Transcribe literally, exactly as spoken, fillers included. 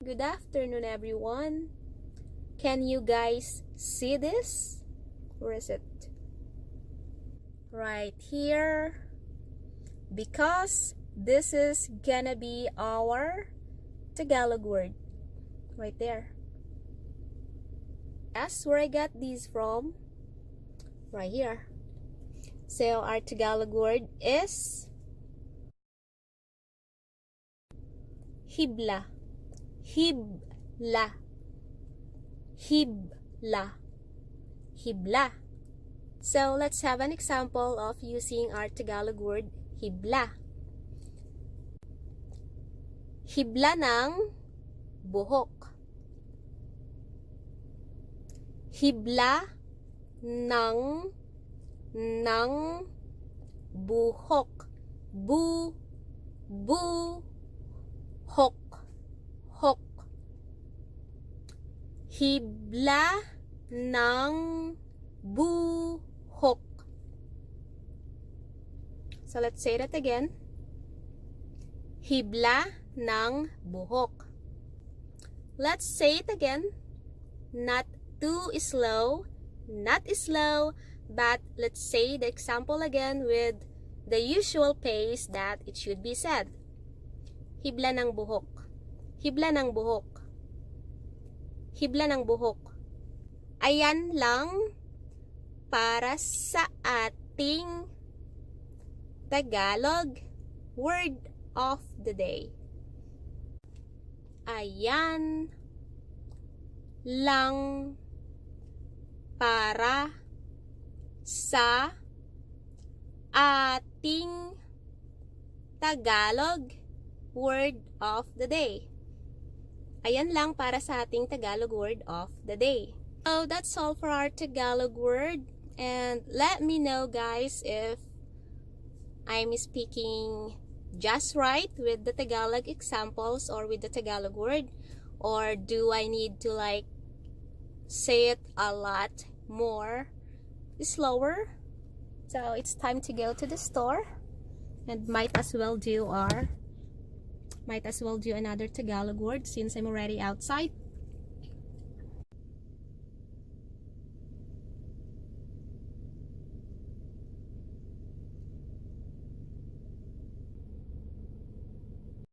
Good afternoon, everyone. Can you guys see this? Where is it? Right here. Because this is gonna be our Tagalog word. Right there. That's where I got these from. Right here. So our Tagalog word is hibla. Hibla. Hibla. Hibla. So, let's have an example of using our Tagalog word, hibla. Hibla ng buhok. Hibla ng, ng buhok. Bu, bu, hok, hok. Hibla ng buhok. So, let's say that again. Hibla ng buhok. Let's say it again. Not too slow, not slow, but let's say the example again with the usual pace that it should be said. Hibla ng buhok. Hibla ng buhok. Hibla ng buhok. Ayan lang para sa ating Tagalog word of the day. Ayan lang para sa ating Tagalog word of the day. Ayan lang para sa ating Tagalog word of the day. So that's all for our Tagalog word. And let me know, guys, if I'm speaking just right with the Tagalog examples or with the Tagalog word, or do I need to, like, say it a lot more slower? So it's time to go to the store and might as well do our might as well do another Tagalog word since I'm already outside.